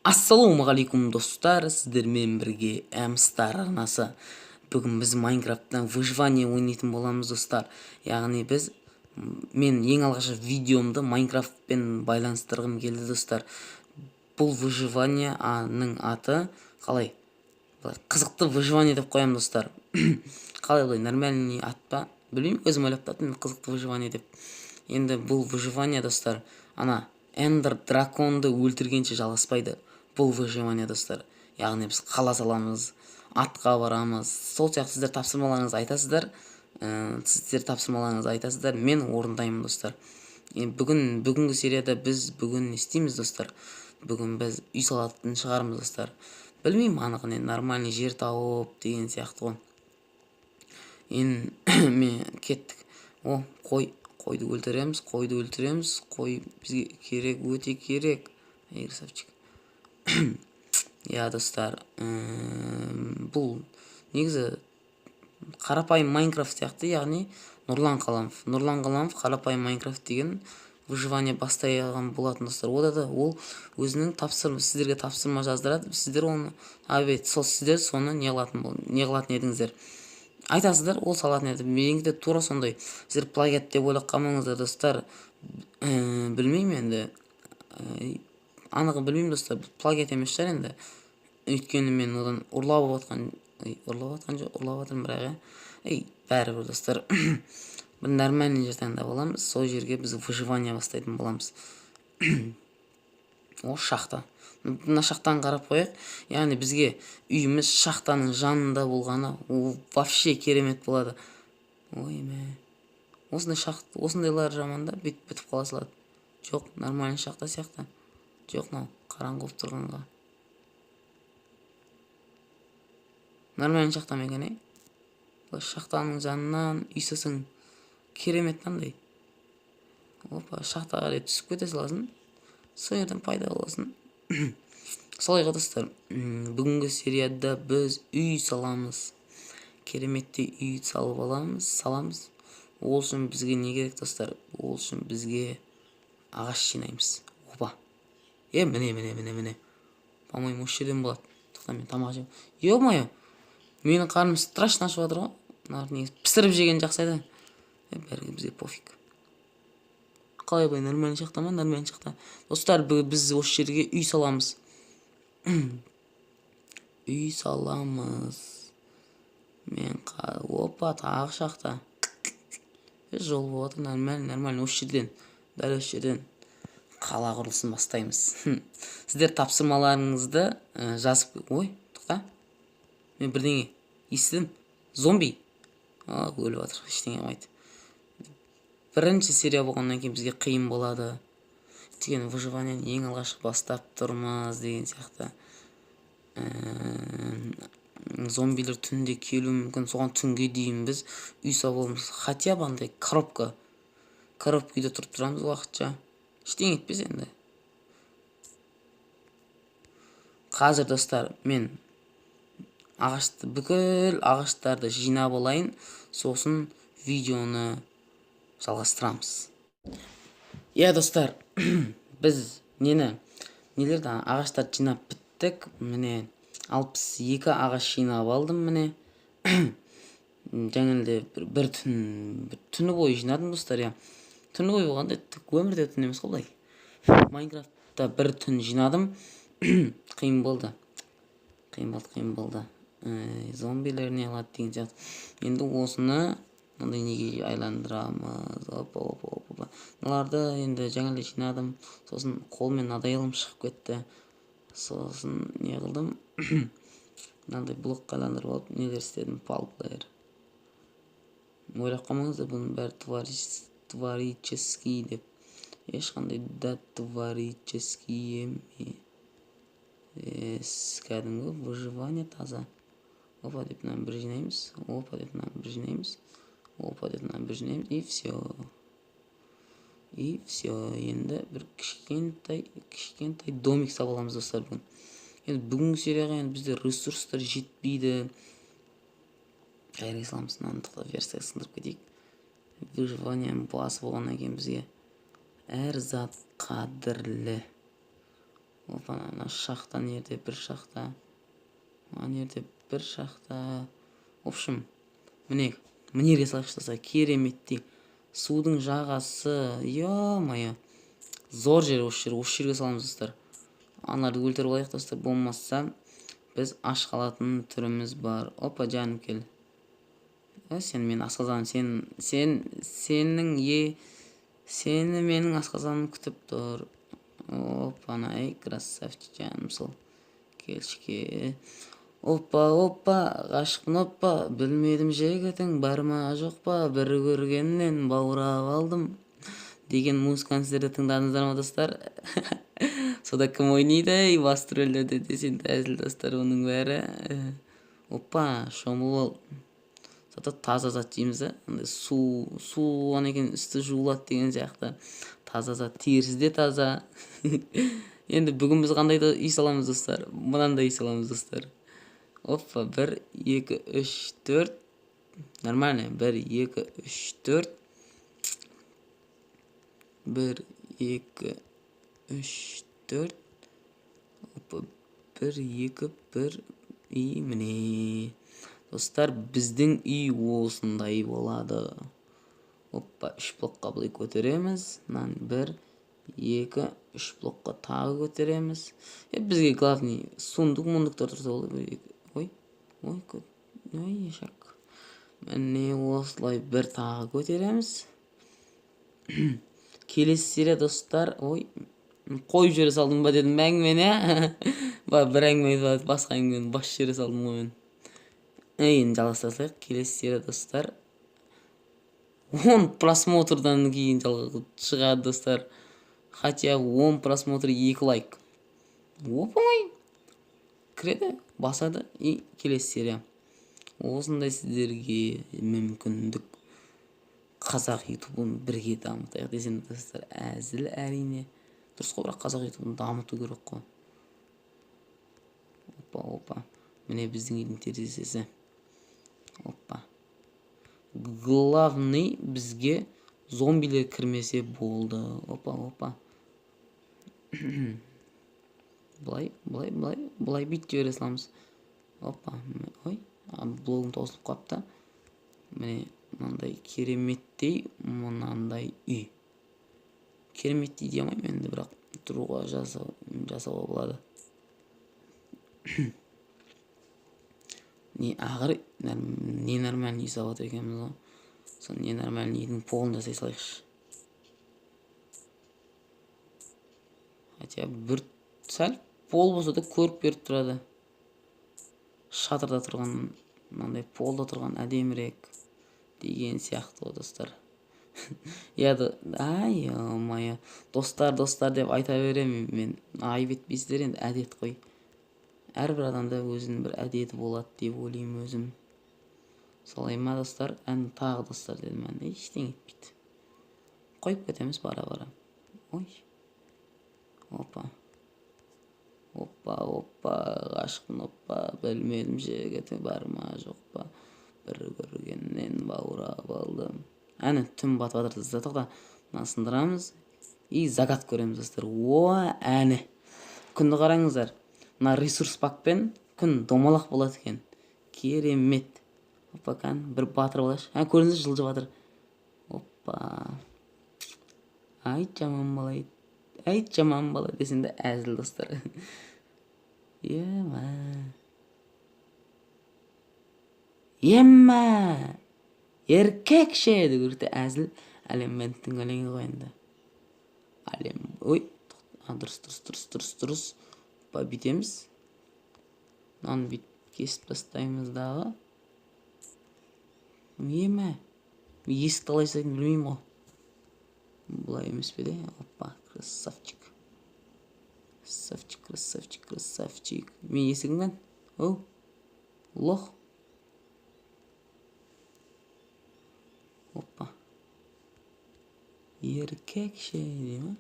Ассалаумағалейкум, достар! Сіздермен бірге Мстар арнасы. Бүгін біз Майнкрафттан выживание ойнайтын боламыз, достар. Яғни біз, мен ең алғашқы видеомды Майнкрафтпен байланыстырғым келді, достар. Бұл выживанияның аты қалай? Былай, «Қызықты выживание» деп қоямын, достар. Қалай, былай нормальный ат па, білмеймін, өзім ойлап таптым «Қызықты выживание» деп. Енді бұл выживание, достар, ана эндер драконды өлтіргенше жалғаспайды бұл выживание, достар. Яғни біз қала саламыз, атқа барамыз, сол сияқты. Сіздер тапсырмаларыңызды айтасыздар, сіздер тапсырмаларыңызды айтасыздар, мен орындаймын, достар. Енді бүгінгі серияда біз бүгін не істейміз, достар? Бүгін біз үй салатын шығармыз, достар, білмеймін анығын. Енді нормальный жер тауып деген сияқты ғой. Енді мен кеттік. О, қой, қойды өлтіреміз, қойды өлтіреміз. Қой бізге керек, өте керек. Ей, красавчик! Иә, достар, бұл негізі қарапайым Майнкрафт сияқты. Яғни Нұрлан Қаламов «Қарапайым Майнкрафт» деген выживание бастаған болатын, достар. Ода да ол өзінің тапсырма, сіздерге тапсырма жаздырады, сіздер оны сол, сіздер соны не қылатын едіңіздер, айтасыздар, ол салатын еді. Менікі де тура сондай. Сіздер плагиат деп ойлап қалмаңыздар, достар. Білмеймін енді, анығын білмеймін, достар. Плагиат емес шығар енді, өйткені мен одан ұрлап жатқан жоқ, ұрлап жатырмын, бірақ иә, ей, бәрібір, достар. Бір нормальный жер таңдап аламыз, сол жерге біз выживание бастайтын боламыз. О, шахта! Мына шахтаны қарап қояйық. Яғни бізге үйіміз шахтаның жанында болғаны ол вообще керемет болады. Ой, мә, осындай шахта, осындайлар жаман да, бүйтіп бітіп қала салады. Жоқ, нормальный шахта сияқты. Жоқ, мынау қараңғы болып тұрғанға нормальный шахта ма екен? Ей, былай шахтаның жанынан үй салсаң, керемет. Мынандай, опа, шахтаға қарай түсіп кете саласың, сол жерден пайда боласың. Солай ғой, достар. Бүгінгі серияда біз үй саламыз, кереметтей үй салып аламыз, саламыз. Ол үшін бізге не керек, достар? Ол үшін бізге ағаш жинаймыз. Опа, е, міне, міне, міне, міне, по моему осы жерден болады. Тоқта, мен тамақ жеп, е мое, менің қарным страшно ашып жатыр ғой. Мыналарды негізі пісіріп жеген жақсы еді. Е, бәрі бізге пофиг. Қалай, былай нормальный шахта ма? Нормальный шахта, достар. Біз осы жерге үй саламыз, үй саламыз. Мен, опа, тағы шахта. Е, жол болып жатыр, нормально, нормально. Осы жерден, дәл осы жерден қала құрылысын бастаймыз. Сіздер тапсырмаларыңызды жазып. Ой, тоқта, мен бірдеңе естідім. Зомби! А, өліп жатыр, ештеңе қылмайды. Бірінші серия болғаннан кейін бізге қиын болады, өйткені выживаниені ең алғашқы бастап тұрмыз деген сияқты. Зомбилер түнде келуі мүмкін, соған түнге дейін біз үй салып аламыз. Хотя бы андай коробка үйде тұрып тұрамыз уақытша, ештеңе етпес. Енді қазір, достар, мен ағашты, бүкіл ағаштарды жинап алайын, сосын видеоны жалғастырамыз. Иә, достар, біз нені, нелерді, ағаштарды жинап біттік. Міне, 62 ағаш жинап алдым. Міне, жаңағыдай бір түн, бір түні бойы жинадым, достар. Иә, түні бойы болғанда, өмірде түн емес қой, былай Майнкрафтта бір түн жинадым. Қиын болды, қиын болды, қиын болды. Зомбилер не қылады деген сияқты. Енді осыны мынандай неге айландырамыз? Опа, опа, опа! Мыналарды енді жаңағыдай жинадым, сосын қолмен надоелім шығып кетті. Сосын не қылдым? Мынандай блокқа айландырып алып, нелер істедім, палкалар. Ойлап қалмаңыздар, бұның бәрі творческий деп. Ешқандай да творческий емес, кәдімгі выживание таза. Опа деп мынаны бір жинаймыз, опа деп мынаны бір жинаймыз, опа деп мынаны бір жинаймыз, и все, и все. Енді бір кішкентай кішкентай домик салып аламыз, достар, бүгін. Енді бүгінгі серияға енді бізде ресурстар жетпейді. Қайда саламыз мынаны? Тоқта, верстак сындырып кетейік. Выживаниенің басы болғаннан кейін бізге әр зат қадірлі. Опа, ана шахта ана жерде бір шахта. Ана жерде бір шахта. В общем, міне, мына жерге салайықшы, достар, кереметтей. Судың жағасы, ё-моё. Зор жер осы жер, осы жерге саламыз, достар. Аналарды өлтіріп алайық, достар, болмаса біз аш қалатын түріміз бар. Опа, жаным, кел. Сен менің асқазаным, сен, сенің е, сені менің асқазаным күтіп тұр. Опа, ей, красавчик, жаным сол. Келші, кел. Опа, опа, ғашықпын, опа, білмедім жігітің бар ма, жоқ па, бір көргеннен баурап алдым деген музыканы сіздер де тыңдадыңыздар ма, достар? Сонда кім ойнайды, ей, басты рөлдерде десең, әзіл, достар, оның бәрі. Опа, шомылып ал. Зато таза зат жейміз да, андай су болғаннан кейін үсті жуылады деген сияқты. Таза зат, терісі де таза. Енді бүгін біз қандай да үй саламыз, достар? Мынандай үй саламыз, достар. Опа, 1, 2, 3, 4. Нормально. 1, 2, 3, 4. 1, 2, 3, 4. Опа, 1, 2, 1. И міне. Достар, біздің үй осындай болады. Опа, 3 блокқа былай көтереміз. Мынаны 1, 2, 3 блокқа тағы көтереміз. Бізге главный сундук, мундуктар тұрса болды. 1, 2, ой, ой, ой, ешак. Міне осылай бір тағы көтереміз. Келесі серия, достар, ой, қойып жібере салдым ба дедім әңгімені, ә? Ба, бір әңгіме айтып, басқа әңгімені бас жібере салдым ғой мен. Енді жалғастыра салайық. Келесі серия, достар, 10 просмотрдан кейін шығады, достар. Хотя 10 просмотр, 2 лайк. Оп-оңай кіреді, басады, и келесі серия. Осындай сіздерге мүмкіндік, қазақ ютубын бірге дамытайық десем, достар, әзіл әрине. Дұрыс қой, бірақ қазақ ютубын дамыту керек қой. Опа, опа. Міне біздің үйдің терезесі. Опа. Главный бізге зомбилер кірмесе болды. Опа, опа. Былай, былай, былай, былай бүйтіп жібере саламыз. Опа, ой, блогым таусылып қалыпты. Міне мынандай кереметтей мынандай үй. Кереметтей дей алмаймын енді, бірақ тұруға жасауға болады. Не ағыр, не нормальный үй салып жатыр екенбіз ғой. Сол ненормальный үйдің полын жасай салайықшы. Хотя бір сәл пол болса да көрік беріп тұрады. Шатырда тұрған, мынандай полда тұрған әдемірек деген сияқты ғой, достар. Я да, ай, ё-моё. Достар, достар деп айта беремін мен. Айып етпейсіздер енді, әдет қой. Әрбір адамда өзінің бір әдеті болады деп ойлаймын өзім. Солай ма, достар? Ән тағы достар дедім, ән ештеңе етпейді. Қойып кетеміз бара-бара. Ой. Опа. Опа, опа, ғашықпын, опа, білмедім жігіті бар ма, жоқ па. Бір көргеннен баурап алдым. Әне түн батып жатыр, достар, тоқта. Мынаны сындырамыз. И закат көреміз, достар. О, әне. Күнді қараңыздар. Мына ресурс пакпен күн домалақ болады екен. Керемет. Опа, кән, бір батырып алайықшы. Ә, көрдіңіз, жылжып жатыр. Опа. Ай, жаман бала. Ай, жаман бала десең де әзіл, достар. Ема. Ема. Еркекше деу керек те, әзіл. Әлем бенттің өлеңі ғой енді. Әлем. Ой, дұрыс, дұрыс, дұрыс, дұрыс, дұрыс. Опа, бүйтеміз. Мынаны бүйтіп кесіп тастаймыз дағы. Ема. Есікті қалай жасайтынын білмеймін ғой. Бұлай емес пе де? Опа, красавчик. Красавчик, красавчик, красавчик. Мен есігім кән? Оу. Лох. Опа. Еркекше дей ма?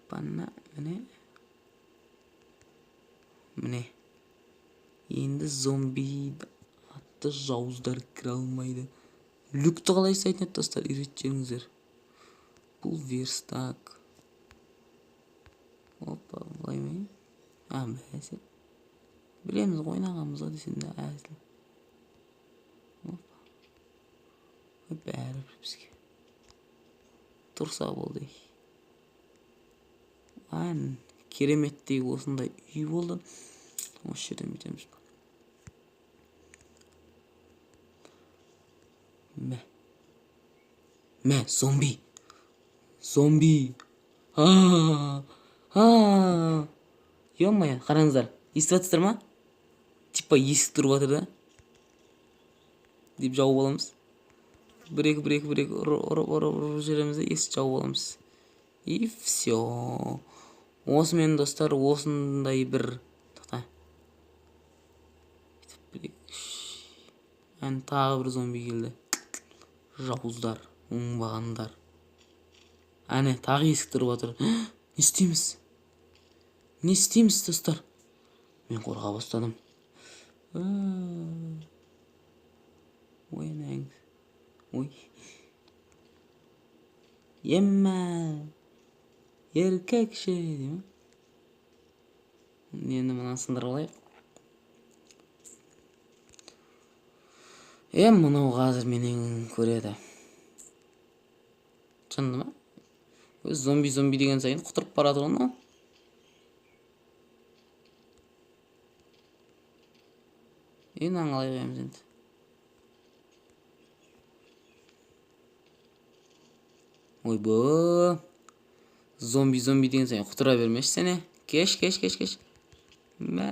Опа, міне. Міне. Енді зомби атты жауыздар кіре алмайды. Люкті қалай жасайтын еді, достар, үйретіп жіберіңіздер. Бұл верстак. Оп. А, бәсе. Білеміз ғой ойнағанымызға десең де әзіл. Опа. Бәрібір бізге. Тұрса болды. Ән, кереметтей осындай үй болды. Осы жерден бүйтеміз. Мә. Мә, зомби. Зомби. А! А! Ё-моё, қараңыздар. Естіп жатсыздар ма? Типа есік тұрып жатыр да. Деп жауып аламыз. Бір екі, бір екі, бір екі ұрып, ұрып, ұрып, ұрып жібереміз де есікті жауып аламыз. И все. Осымен, достар, осындай бір тоқта. Бір, екі, үш. Әне тағы бір зомби келді. Жауыздар, оңбағандар. Әне тағы есік тұрып жатыр. Не істейміз? Не істейміз, достар? Мен қорқа бастадым. Ой, әнәң. Ой. Емма. Еркекше дей ма? Енді мынаны сындырып алайық. Е, мынау қазір менен көреді. Жынды ма? Өз зомби зомби деген сайын құтырып барады ғой мынау. Е, мынаны қалай қоямыз енді? Ойбы. Зомби зомби деген сайын құтыра бермеші сене. Кеш, кеш, кеш, кеш. Мә,